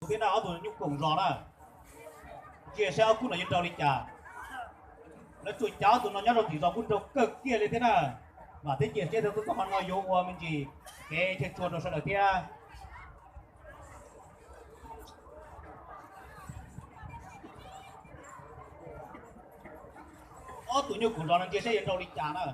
Thiab na, ob tug nyuj koom zos na, ntsia saib ob khub no yuav nrau li cas. Lawv tsuas cav ob tug no nyob rau tim zos kuj nrau kawg kiag li thiab na. Vam thiab cia siab tias txoj hauj lwm no yuav ua me ntsis kev chaw tshua rau sawv daws thiab. Ob tug nyuj koom zos no ntsia saib yuav nrau li cas na.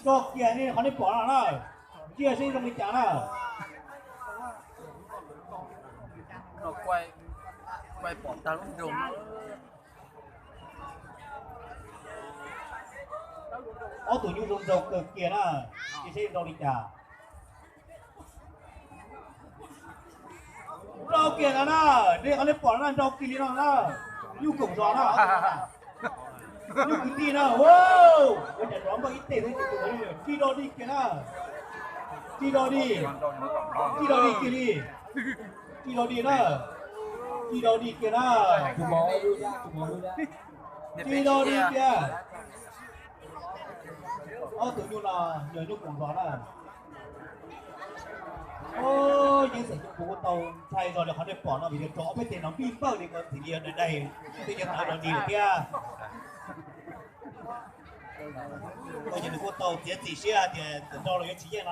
Nrau kiag li qhov nej pom no na, ntsia saib zoo li cas na. Ob tug nyuj zoo nraug kawg kiag na, ntsia saib nrau li cas. Nrau kiag no na, nej qhov nej pom no na, nrau kiag li no na. Nyuj koom zos na, nyuj kwv tij na, ua cas rov npaj ib teg thiab, tsis do dig kiag na. Tsis do dig, tsis do dig kiag li. Tsis do dig na, tsis do dig kiag na. Tsis do dig kiag. Ob tug nyuj no yog nyuj koom zos na. Yeej xeem kuv kuj tau ntshai zog li qhov nej pom no vim tias rau ob peb teg no npij npawj li ko, txim li yog daim daim twb yog tawv do dig lawm thiab. Ces nws kuj tau txiav txim siab hais tias txawm nrau los yuav tsis yeej no.